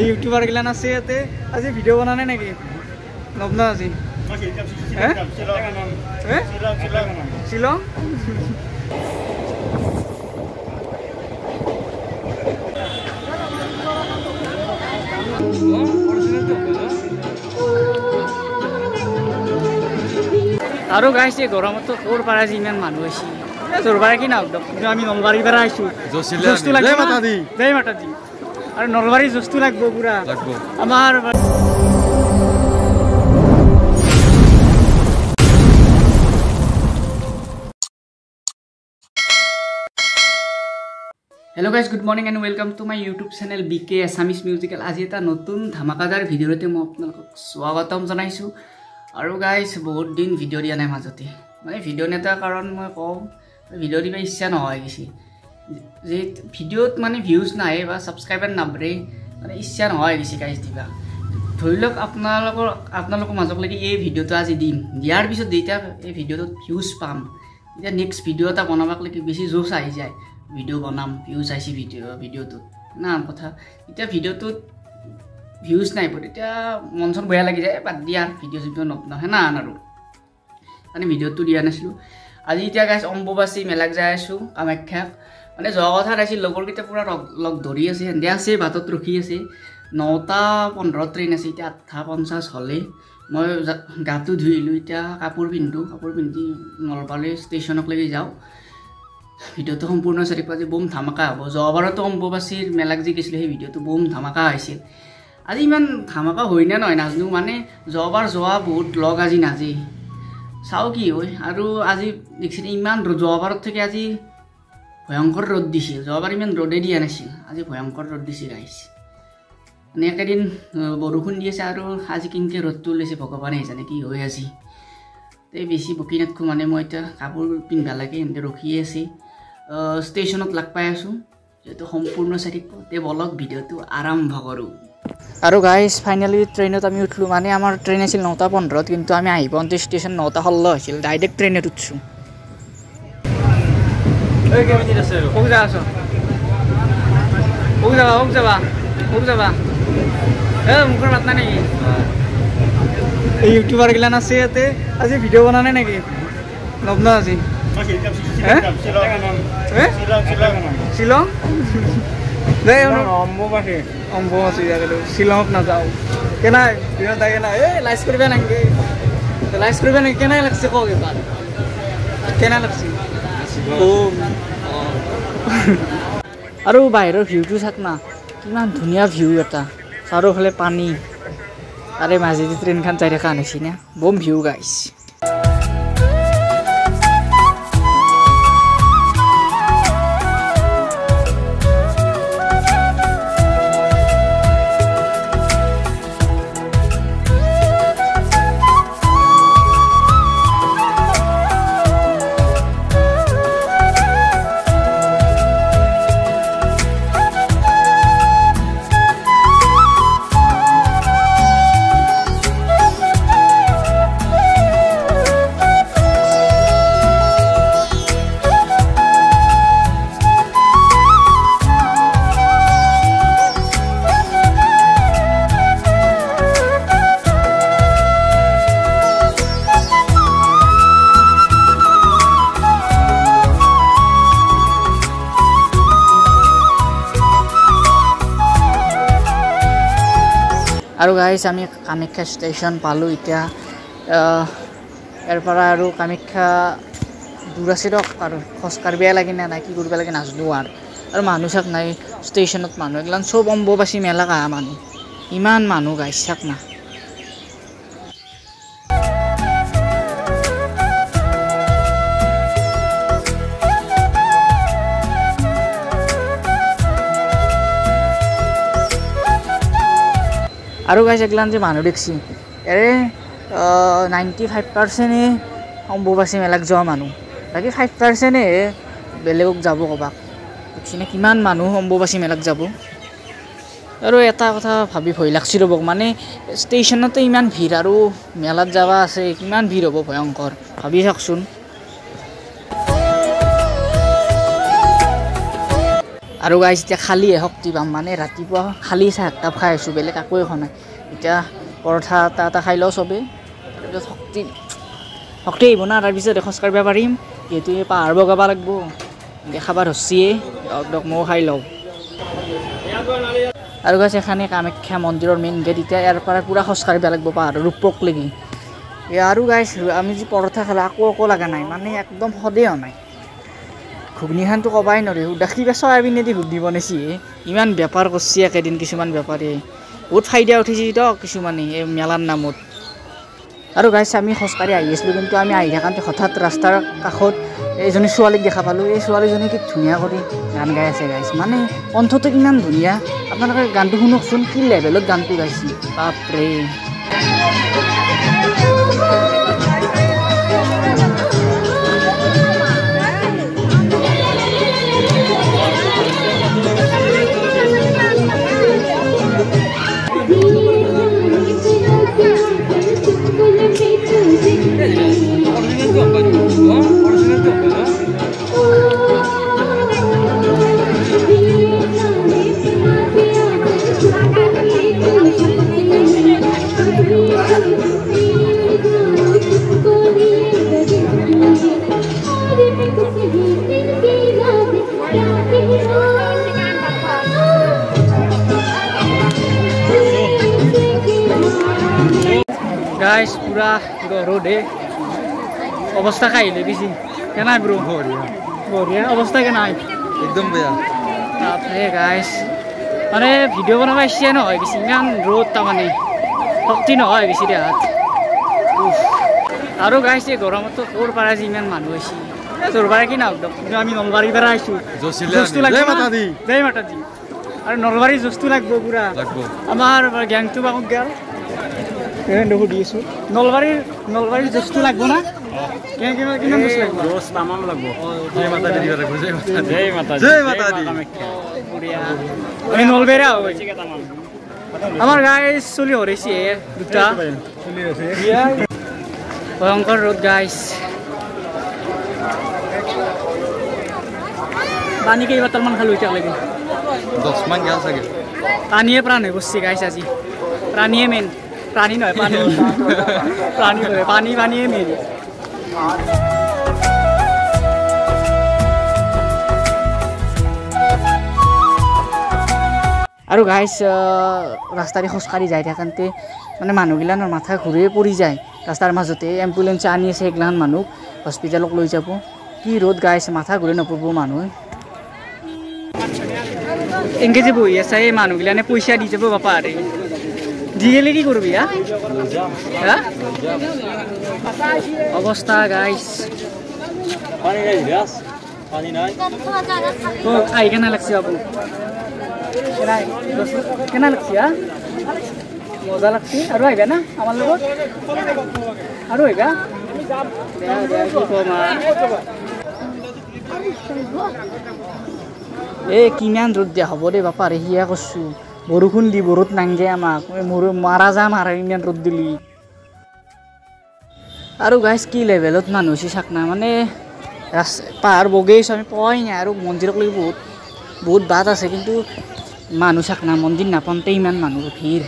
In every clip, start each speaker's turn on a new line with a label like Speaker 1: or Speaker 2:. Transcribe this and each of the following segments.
Speaker 1: YouTuber Gillan আছে ইয়াতে। আজি ভিডিঅ' বনা নাই নেকি? নবনা আজি? শ্বিলং। আৰু গাইছে এই গৰমতো ক'ৰ পৰা আজি ইমান মানুহ আহিছে? যোৰ পৰা কি নাহক দিয়ক, কিন্তু আমি নলবাৰীৰ পৰা আহিছোঁ। জুচটো লাগিব, জয় মাতাদি। আৰু নলবাৰীৰ জুচটো লাগিব পুৰা আমাৰ। Hello' guys, good morning and welcome to my YouTube channel B K Assamese musical. আজি এটা নতুন ধামাকাদাৰ ভিডিঅ'তে মই আপোনালোকক স্বাগতম জনাইছোঁ। আৰু গাইজ, বহুত দিন ভিডিঅ' দিয়া নাই মাজতে, মানে ভিডিঅ' নেতাৰ কাৰণ মই কওঁ, ভিডিঅ' দিব ইচ্ছা নহয় গৈছে। যে ভিডিঅ'ত মানে ভিউজ নাহে বা ছাবস্ক্ৰাইবাৰ নাবাঢ়ে, মানে ইচ্ছা নহয় গৈছে গাইজ দিবা। ধৰি লওক আপোনালোকৰ মাজলৈকে এই ভিডিঅ'টো আজি দিম, দিয়াৰ পিছত যেতিয়া এই ভিডিঅ'টোত ভিউজ পাম, তেতিয়া নেক্সট ভিডিঅ' এটা বনাবাকলৈকে বেছি জোচ আহি যায়। ভিডিঅ' বনাম, ভিউজ আহিছে ভিডিঅ'টোত না কথা। এতিয়া ভিডিঅ'টোত ভিউজ নাহিব, তেতিয়া মন চন বেয়া লাগি যায়, বাদ দিয়া ভিডিঅ' চিডিঅ' নবনাওঁ হে না। আৰু মানে ভিডিঅ'টো দিয়া নাছিলোঁ। আজি এতিয়া গাইজ অম্বুবাচী মেলাক যাই আছোঁ কামাখ্যাক। মানে যোৱা কথা নাছিল, লগৰকেইটা পূৰা লগ ধৰি আছে, সেনেকৈ আছে, বাটত ৰখি আছে। 9:15 ট্ৰেইন আছে, এতিয়া 8:50 হ'লে মই গাটো ধুইলোঁ, এতিয়া কাপোৰ পিন্ধোঁ, কাপোৰ পিন্ধি নলবাৰী ষ্টেচনকলৈকে যাওঁ। ভিডিঅ'টো সম্পূৰ্ণ চাই থাকিব, আজি বম ধামাকা হ'ব। যোৱাবাৰতো অম্বুবাচীৰ মেলাক যি গৈছিলোঁ, সেই ভিডিঅ'টো বম ধামাকা হৈছিল। আজি ইমান ধামাকা হয় নে নহয় নাজানো, মানে যোৱাবাৰ যোৱা বহুত লগ আজি নাজে, চাওঁ কি হয়। আৰু আজি দেখিছে ইমান যোৱাবাৰত থেকে আজি ভয়ংকৰ ৰ'দ দিছিল। যোৱাবাৰ ইমান ৰ'দে দিয়া নাছিল, আজি ভয়ংকৰ ৰ'দ দিছে গাইছ। মানে একেদিন বৰষুণ দি আছে আৰু আজি কেনেকৈ ৰ'দটো ওলাইছে ভগৱানে জানে কি হয় আজি। এই বেছি বকি নাথাকোঁ, মানে মই এতিয়া কাপোৰ পিন্ধিব লাগে, এনেকৈ ৰখিয়ে আছে। ষ্টেচনত লগ পাই আছোঁ, যিহেতু সম্পূৰ্ণ চাই থাকিব। তে বলক ভিডিঅ'টো আৰম্ভ কৰোঁ। আৰু গাইজ, ফাইনেলি ট্ৰেইনত আমি উঠিলোঁ। মানে আমাৰ ট্ৰেইন আছিল 9:15, কিন্তু আমি আহি পাওঁতে ষ্টেচন 9:16 হৈছিল। ডাইৰেক্ট ট্ৰেইনত উঠছোঁ। মুখৰ মাত নাই নেকি? এই ইউটিউবাৰ গিলান আছে ইয়াতে। আজি ভিডিঅ' বনা নাই নেকি? নবনা আজি? শ্বিলং। অম্বুবাচী শ্বিলঙত নাযাওঁ কেনাই কেনাই এই লাইচ কৰিবা নাংগে, লাইচ কৰিবা নেকি? কেনাই লাগছে কওক এবাৰ, কেনাই লাগছে? আৰু বাহিৰৰ ভিউটো চাক না, কিমান ধুনীয়া ভিউ এটা, চাৰিওফালে পানী, তাৰে মাজেদি ট্ৰেইনখন যাই থকা নিচিনা বম ভিউ গাইছ। আৰু গাইজ, আমি কামাখ্যা ষ্টেচন পালোঁ এতিয়া। ইয়াৰ পৰা আৰু কামাখ্যা দূৰ আছে দিয়ক, আৰু খোজকাঢ়িব লাগে নে নাই কি কৰিব লাগে নাজানো। আৰু মানুহ চাক নাই ষ্টেচনত, মানুহ এইগিলান চব অম্বুবাচী মেলাক অহা মানুহ, ইমান মানুহ গাইজ চাক না। আৰু গাইজ, এগলান যে মানুহ দেখছি, ইয়াৰে 95% অম্বুবাচী মেলাক যোৱা মানুহ, বাকী 5% বেলেগক যাব ক'বাক। দেখছি নে কিমান মানুহ অম্বুবাচী মেলাক যাব। আৰু এটা কথা ভাবি ভয় লাগছি ৰ'ব, মানে ষ্টেচনতে ইমান ভিৰ আৰু মেলাত যাব আছে কিমান ভিৰ হ'ব ভয়ংকৰ, ভাবি চাওকচোন। আৰু গাইছ এতিয়া খালিহে শক্তি পাম, মানে ৰাতিপুৱা খালী চাহ একাপ খাই আছোঁ, বেলেগ একোৱে খোৱা নাই। এতিয়া পৰঠা এটা এটা খাই লওঁ চবেই, তাৰপিছত শক্তি শক্তি আহিব না, তাৰপিছত খোজকাঢ়িব পাৰিম। যিহেতু এই পাহাৰ বগাব লাগিব, খাব ধৰছিয়ে, দিয়ক ময়ো খাই লওঁ। আৰু গাইছ এখানে কামাখ্যা মন্দিৰৰ মেইন গেট, এতিয়া ইয়াৰ পৰা পূৰা খোজকাঢ়িব লাগিব পাহাৰৰ ওপৰক লাগি। আৰু গাইছ আমি যি পৰঠা খালোঁ আকৌ একো লগা নাই, মানে একদম সদেহ নাই। ঘুগনিখানটো ক'বাই নোৱাৰি, কিবা চয়াবিনেদি ঘুগনি বনাইছে, ইমান বেপাৰ কৰিছে একেদিন কিছুমান বেপাৰীয়ে, বহুত ফাইদা উঠিছে দিয়ক কিছুমানে এই মেলাৰ নামত। আৰু গাইছ আমি খোজকাঢ়ি আহি আছিলোঁ, কিন্তু আমি আহি থাকোঁতে হঠাৎ ৰাস্তাৰ কাষত এজনী ছোৱালীক দেখা পালোঁ। এই ছোৱালীজনী কি ধুনীয়া কৰি গান গাই আছে গাইছ, মানে কণ্ঠটো কিমান ধুনীয়া। আপোনালোকে গানটো শুনকচোন, কি লেভেলত গানটো গাইছে, বাপৰে। গাইছ পুৰা ৰ'দ, অৱস্থা কাহিলে বেছি কেনাই ব্ৰো, বঢ়িয়া অৱস্থা কেনাই,
Speaker 2: একদম বেয়া।
Speaker 1: বাপৰে গাইছ, মানে ভিডিঅ' বনাব ইচ্ছা নহয় বেছি, ইমান ৰ'দ, তাৰমানে শক্তি নহয় বেছি দেহাত। আৰু গাইছ এই গৰমতো ক'ৰ পৰা যে ইমান মানুহ হৈছে, যোৰবাৰে কি নাহক দিয়ক, কিন্তু আমি নলবাৰীৰ পৰা আহিছোঁ। জয় মাতাজী। আৰু নলবাৰীৰ জুচটো লাগব পুৰা, আমাৰ গেংটো বাকত গেল সুধি আছোঁ। নলবাৰীৰ নলবাৰীৰ জুচটো লাগব না? কিমান জুচ লাগব? আমি নলবাৰীয়া হয়। আমাৰ গাইছ চলি হৰিছে দুটা, ভয়ংকৰ ৰ'দ গাইছ। পানী কেইবটলমান খালোঁ এতিয়ালৈকে,
Speaker 2: 10মান গেল চাগে।
Speaker 1: পানীয়ে প্ৰাণ হৈ গৈছে গাইছ আজি, প্ৰাণীয়ে মেইন, প্ৰাণী নহয় পানী, প্ৰাণী নহয় পানী, পানীয়ে মেইন। আৰু গাইছ ৰাস্তাৰে খোজকাঢ়ি যাই থাকোঁতে মানে মানুহগিলানৰ মাথা ঘূৰিয়ে পৰি যায় ৰাস্তাৰ মাজতে। এম্বুলেঞ্চ আনি আছে সেইগিলাখন মানুহক হস্পিটেলক লৈ যাব। কি ৰ'দ গাইছ, মাথা ঘূৰি নপৰিব মানুহে। এনেকৈ যে বহি আছে এই মানুহগিলানে পইচা দি যাব বাপাৰে, দি গ'লে কি কৰিবি? হা অৱস্থা গাইছ। আহি কেনে লাগছে বাবু? কেনে লাগছে? হা মজা লাগছে। আৰু আহিবা না আমাৰ লগত? আৰু আহিবা? এই কিমান ৰ'দ দিয়া হ'ব দেই বাপাৰে, সিয়া কৰছোঁ বৰষুণ দি বৰত নাংগে আমাক, মোৰ মাৰা যাম আৰু ইমান ৰ'দ দিলি। আৰু গাইছ কি লেভেলত মানুহ হৈছে চাক না, মানে পাহাৰ বগেইছোঁ আমি পোৱাই নাই। আৰু মন্দিৰক লৈ বহুত বহুত বাট আছে, কিন্তু মানুহ চাক না, মন্দিৰ নাপাওঁতে ইমান মানুহ ভিৰ,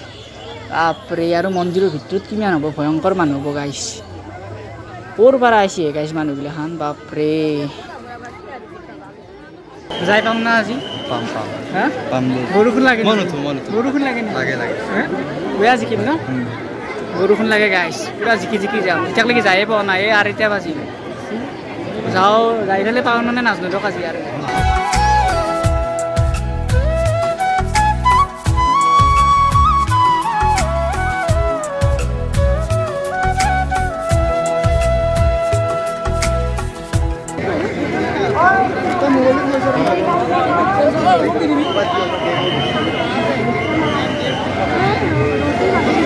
Speaker 1: বাপৰে। আৰু মন্দিৰৰ ভিতৰত কিমান হ'ব, ভয়ংকৰ মানুহ হ'ব গাইছ। ক'ৰ পৰা আহিছে গাইছ মানুহগিলাখান, বাপৰে। যাই পাম না আজি?
Speaker 2: পাম পাম।
Speaker 1: হা
Speaker 2: পাম।
Speaker 1: বৰষুণ লাগে? বৰষুণ লাগে?
Speaker 2: লাগে লাগে।
Speaker 1: বেয়া জিকিম না? বৰষুণ লাগে গাইছ, পুৰা জিকি জিকি যাম। এতিয়ালৈকে যায়ে পোৱা নাই, এই 2:30 বাজিল। যাওঁ যাই পেলাই পাওঁ মানে নাজানো দিয়ক আজি আৰু।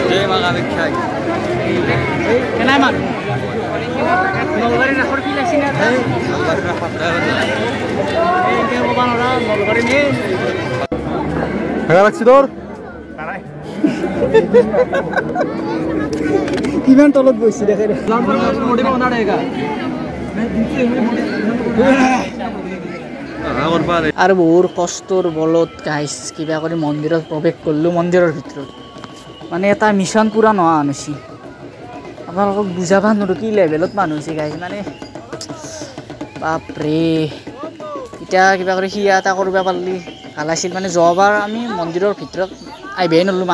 Speaker 2: জয় মা কামাখ্যা।
Speaker 1: কেনাই মানুহ নলবাৰী ৰাসৰ ফিল আছে না? ক'ব নোৱাৰা নলবাৰী মেইন।
Speaker 2: লাগছি তোৰ
Speaker 1: কিমান তলত বহিছে দেখে। আৰু বহুত কষ্টৰ বলত গাইছ কিবা কৰি মন্দিৰত প্ৰৱেশ কৰিলোঁ। মন্দিৰৰ ভিতৰত মানে এটা মিছন পূৰা নোহোৱা হৈছে। আপোনালোকক বুজাব নোৱাৰোঁ কি লেভেলত মানুহ হৈছে গাইছ, মানে বাপৰে। এতিয়া কিবা কৰি সিয়া এটা কৰিব পাৰিলে ভাল আছিল। মানে যোৱাবাৰ আমি মন্দিৰৰ ভিতৰত আহিবই নোৱাৰিলোঁ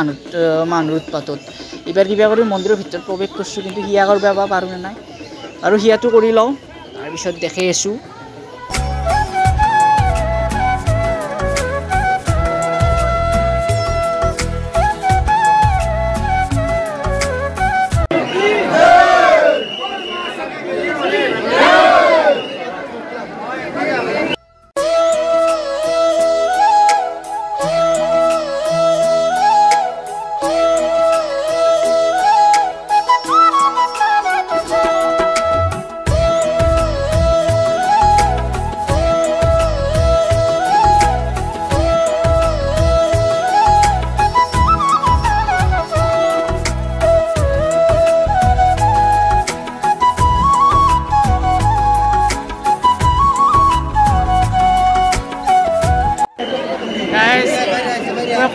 Speaker 1: মানুহৰ উৎপাতত। এইবাৰ কিবা কৰি মন্দিৰৰ ভিতৰত প্ৰৱেশ কৰিছোঁ, কিন্তু সিয়া কৰিব পাৰোঁ নে নাই আৰু সিয়াটো কৰি লওঁ, তাৰপিছত দেখাই আছোঁ।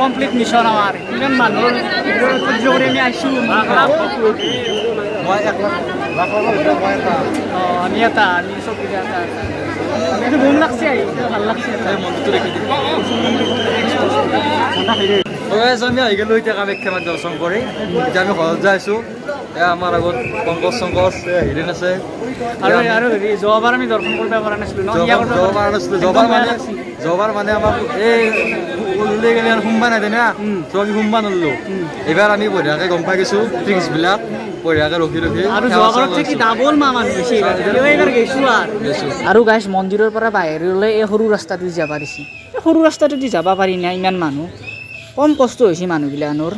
Speaker 1: কমপ্লিট মিছন আমাৰ। কিমান মানুহৰ সহ্য কৰি আমি আহিছোঁ। আমি এটা আমি চব এটা বম লাগছে, ভাল লাগছে।
Speaker 2: আমি আহি গ'লোঁ এতিয়া কামাখ্যা মাক দৰ্শন কৰি। এতিয়া আমি ঘৰত যাই আছোঁ। আমাৰ আগত পংকজ চংকজ হিৰেণ আছে।
Speaker 1: আৰু আৰু হেৰি যোৱাবাৰ আমি দৰ্শন কৰিব পৰা নাছিলোঁ ন?
Speaker 2: যোৱাবাৰ মানে আমাক এই ওলাই গ'লে আৰু সোমবা নাই না, ত' আমি সোমবা নললোঁ। এইবাৰ আমি বঢ়িয়াকৈ গম পাই গৈছোঁ ট্ৰিক্সবিলাক, বঢ়িয়াকৈ ৰখি ৰখি।
Speaker 1: আৰু যোৱাবাৰত থাকি ডাবল মা মানুহ বেছি এইবাৰ গৈছোঁ। আৰু গাইছ মন্দিৰৰ পৰা বাহিৰলৈ এই সৰু ৰাস্তাটো যাব দিছে। এই সৰু ৰাস্তাটো দি যাব পাৰি না ইমান মানুহ? কম কষ্ট হৈছে মানুহগিলানৰ।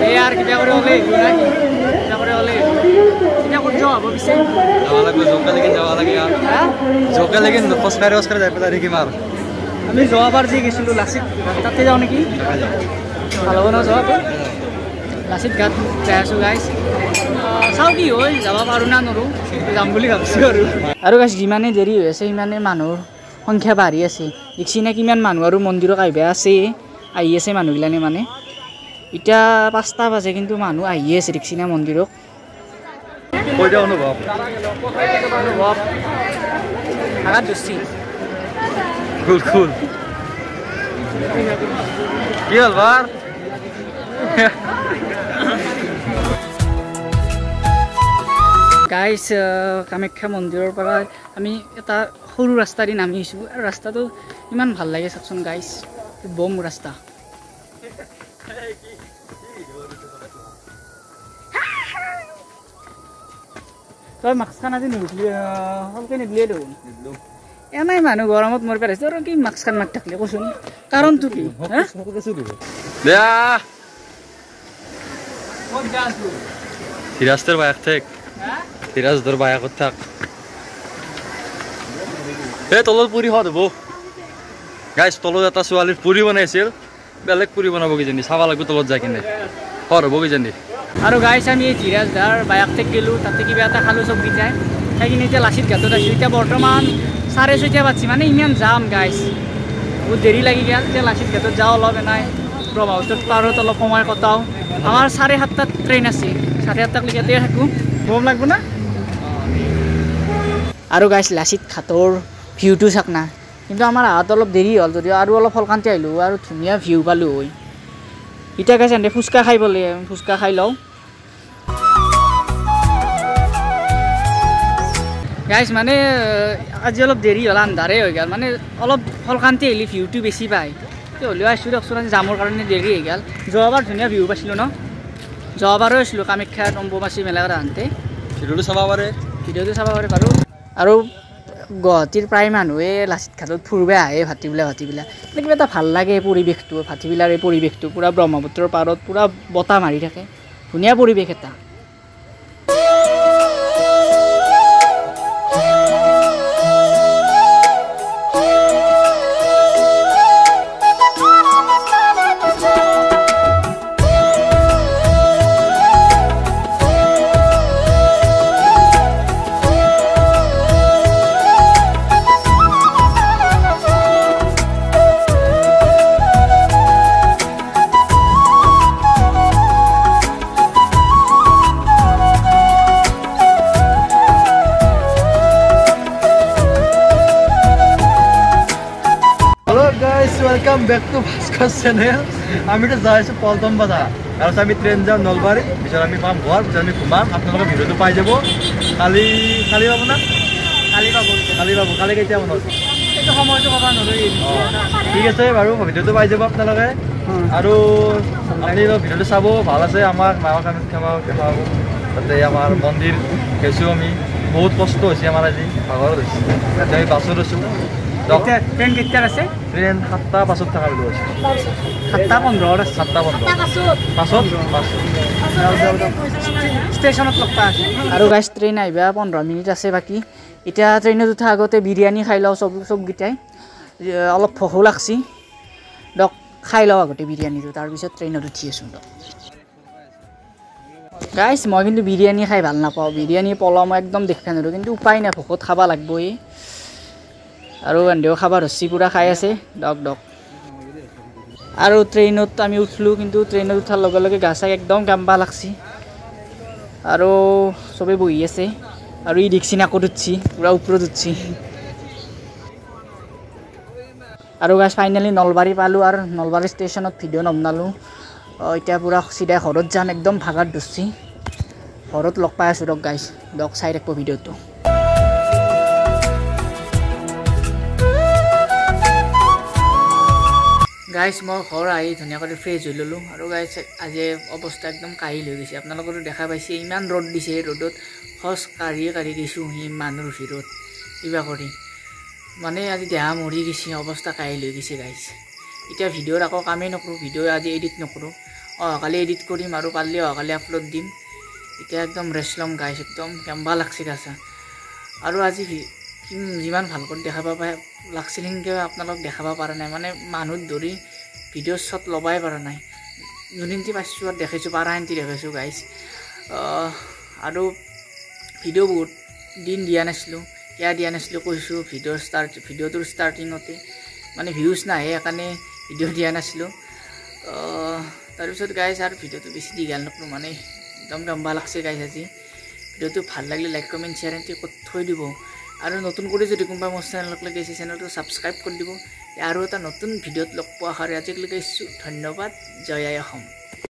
Speaker 1: এই আৰু কিবা কৰি ওলাই আহিলোঁ না কি? কিবা কৰি ওলাই আহিলোঁ। এতিয়া ক'ত যোৱা হ'ব পিছে?
Speaker 2: যাব লাগিব জোকে লেগিন, যাব লাগে আৰু জোকে লেগিন খোজকাঢ়ি খোজকাঢ়ি যাই পেলাই থাকিম আৰু।
Speaker 1: আমি যোৱাবাৰ যি গৈছিলোঁ লাচিত তাতে যাওঁ নেকি? ভাল হ'ব ন যোৱাটো? লাচিত ঘাট যাই আছোঁ গাইছ। চাওঁ কি হয়, যাব পাৰোঁ না নোৱাৰোঁ, যাম বুলি ভাবিছোঁ। আৰু আৰু গাইছ যিমানে দেৰি হৈ আছে সিমানে মানুহৰ সংখ্যা বাঢ়ি আছে। দেখছি নে কিমান মানুহ আৰু মন্দিৰত আহিব আছে, আহি আছে মানুহগিলানে। মানে এতিয়া 5টা বাজে কিন্তু মানুহ আহিয়ে আছে দেখছি না মন্দিৰত।
Speaker 2: অনুভৱ
Speaker 1: আঘাত ধৰছি।
Speaker 2: কি হ'ল বাৰ?
Speaker 1: গাইছ কামাখ্যা মন্দিৰৰ পৰা আমি এটা সৰু ৰাস্তা দি নামি আহিছোঁ। আৰু ৰাস্তাটো ইমান ভাল লাগে চাওকচোন গাইছ, বম ৰাস্তা। তই মাস্কখন আজি নুধুলি, ভালকৈ নিদিলিয়ে দেখোন। এনেই মানুহ গৰমত মৰি পেলাইছে আৰু কি মাস্কখন মাৰি থাকিলে কচোন, কাৰণটো কি?
Speaker 2: ধীৰাজৰ বায়েক থাক, ধীৰাজৰ বায়েকত থাক। এই তলত পুৰি সোৱাদ হ'ব গাইছ। তলত এটা ছোৱালীৰ পুৰি বনাইছিল, বেলেগ পুৰি বনাব কিজানি, চাব লাগিব তলত যাই কিনে, সোৱাদ হ'ব কিজানি।
Speaker 1: আৰু গাইছ আমি ধীৰাজ দাৰ বায়েক থাক গ'লোঁ, তাতে কিবা এটা খালোঁ চবকেইটাই খাই কিনে এতিয়া লাচিত ঘাটত আছোঁ। এতিয়া বৰ্তমান 6:30 বাজছে, মানে ইমান জাম গাইছ, বহুত দেৰি লাগি গ'ল। এতিয়া লাচিত ঘাটত যাওঁ অলপ, এনেই ব্ৰহ্মপুত্ৰত পাৰত অলপ সময় কটাওঁ। আমাৰ 7:30টাত ট্ৰেইন আছে, 7:30টালৈকে ইয়াতে থাকোঁ। গৰম লাগব না? আৰু গাইছ লাচিত ঘাটৰ ভিউটো চাক না, কিন্তু আমাৰ অহাত অলপ দেৰি হ'ল যদিও আৰু অলপ সোনকালে আহিলোঁ আৰু ধুনীয়া ভিউ পালোঁ হয়। এতিয়া গাইছ এনে ফুচকা খাই পেলাই, ফুচকা খাই লওঁ গাইছ। মানে আজি অলপ দেৰি হ'ল, আন্ধাৰে হৈ গ'ল, মানে অলপ সোনকালে আহিলে ভিউটো বেছি পায়। হ'লেও আহিছোঁ দিয়কচোন, আজি জামৰ কাৰণে দেৰি হৈ গ'ল। যোৱাবাৰ ধুনীয়া ভিউ পাইছিলোঁ ন? যোৱাবাৰো আহিছিলোঁ কামাখ্যাত অম্বুবাচী মেলাৰ আহোঁতে।
Speaker 2: ভিডিঅ'টো চাব পাৰে,
Speaker 1: ভিডিঅ'টো চাব পাৰে বাৰু। আৰু গুৱাহাটীৰ প্ৰায় মানুহে লাচিত ঘাটত ফুৰিব আহে ভাটিবেলা ভাটিবেলা, মানে কিবা এটা ভাল লাগে পৰিৱেশটো। ভাটিবেলাৰ এই পৰিৱেশটো পূৰা ব্ৰহ্মপুত্ৰৰ পাৰত পূৰা বতাহ মাৰি থাকে, ধুনীয়া পৰিৱেশ এটা।
Speaker 2: Welcome back to Bhaskar channel. আমি এতিয়া যাই আছোঁ পল্টন বজাৰ। তাৰপিছত আমি ট্ৰেইন যাম নলবাৰী, পিছত আমি পাম ঘৰ, পিছত আমি ঘুমাম। আপোনালোকে ভিডিঅ'টো পাই যাব। কালি কালি পাব না?
Speaker 1: কালি পাব,
Speaker 2: কালি পাব। কালি কেতিয়া মনত
Speaker 1: এইটো সময়টো ক'ব নোৱাৰোঁ।
Speaker 2: ঠিক আছে বাৰু, ভিডিঅ'টো পাই যাব আপোনালোকে। আৰু আপুনি ভিডিঅ'টো চাব, ভাল আছে। আমাৰ মা কামাখ্যা দেখাব, তাতে আমাৰ মন্দিৰ গৈছোঁ আমি। বহুত কষ্ট হৈছে আমাৰ আজি, ভাগৰত হৈছে। এতিয়া আমি বাছত আছোঁ।
Speaker 1: ট্ৰেইন কেতিয়াত আছে?
Speaker 2: ট্ৰেইন 7:05 থকা বুলি কৈছে।
Speaker 1: 7:15 আছে।
Speaker 2: 7:15 পাছত
Speaker 1: ষ্টেচনত লগ পাই আছোঁ। আৰু গাইছ ট্ৰেইন আহিবা 15 মিনিট আছে বাকী। এতিয়া ট্ৰেইনত উঠা আগতে বিৰিয়ানী খাই লওঁ চবকেইটাই। অলপ ভোকো লাগছি, দক খাই লওঁ আগতে বিৰিয়ানীটো, তাৰপিছত ট্ৰেইনত উঠি আছোঁ। দক গাইছ মই কিন্তু বিৰিয়ানী খাই ভাল নাপাওঁ। বিৰিয়ানী পলাও মই একদম দেখিব নোৱাৰোঁ, কিন্তু উপায় নাই, ভোকত খাব লাগিবই। আৰু এন্দেও খাব ধৰছি, পূৰা খাই আছে। দক দক। আৰু ট্ৰেইনত আমি উঠলোঁ, কিন্তু ট্ৰেইনত উঠাৰ লগে লগে গা চা একদম গাম্বা লাগছি। আৰু চবেই বহি আছে, আৰু ই দেখছি নাকত উঠছি, পূৰা ওপৰত উঠছি। আৰু গাইছ ফাইনেলি নলবাৰী পালোঁ, আৰু নলবাৰী ষ্টেচনত ভিডিঅ' নবনালোঁ। এতিয়া পূৰা চিধাই ঘৰত যাম, একদম ভাগাত ধৰছি। ঘৰত লগ পাই আছোঁ দক গাইছ, দক চাই থাকিব ভিডিঅ'টো। গাইছ মই ঘৰ আহি ধুনীয়াকৈ ফ্ৰেছ হৈ ল'লোঁ। আৰু গাইছ আজি অৱস্থা একদম কাহিল হৈ গৈছে, আপোনালোকতো দেখা পাইছে। ইমান ৰ'দ দিছে, ৰ'দত খোজ কাঢ়ি কাঢ়ি গৈছোঁ সি মানুহৰ ভিৰত কিবা কৰি, মানে আজি দেহা মৰি গৈছে, অৱস্থা কাহিল হৈ গৈছে গাইছ। এতিয়া ভিডিঅ'ৰ আকৌ কামেই নকৰোঁ, ভিডিঅ' আজি এডিট নকৰোঁ, অহাকালি এডিট কৰিম আৰু পাৰিলে অহাকালি আপলোড দিম। এতিয়া একদম ৰেষ্ট ল'ম গাইছ, একদম কেম্বা লাগছে গাছা। আৰু আজি যিমান ভাল কৰি দেখাব পাৰে লাগছিল, সেনেকৈ আপোনালোক দেখাব পৰা নাই, মানে মানুহত ধৰি ভিডিঅ' শ্বট ল'বাই পৰা নাই। যোনখিনি পাইছোঁ আৰু দেখাইছোঁ, পাৰাখিনিতে দেখাইছোঁ গাইছ। আৰু ভিডিঅ' বহুত দিন দিয়া নাছিলোঁ, কিয় দিয়া নাছিলোঁ কৈছোঁ, ভিডিঅ'টোৰ ষ্টাৰ্টিঙতে মানে ভিউজ নাহে, সেইকাৰণে ভিডিঅ' দিয়া নাছিলোঁ। তাৰপিছত গাইছ আৰু ভিডিঅ'টো বেছি দীঘল নকৰোঁ, মানে একদম গম্বা লাগছে গাইছ আজি। ভিডিঅ'টো ভাল লাগিলে লাইক কমেণ্ট শ্বেয়াৰ এণ্টি থৈ দিব। আৰু নতুন কৰি যদি কোনোবা মোৰ চেনেলক লাগিছে, চেনেলটো ছাবস্ক্ৰাইব কৰি দিব। আৰু এটা নতুন ভিডিঅ'ত লগ পোৱা হয় আজিলৈকে। ধন্যবাদ, জয় আই অসম।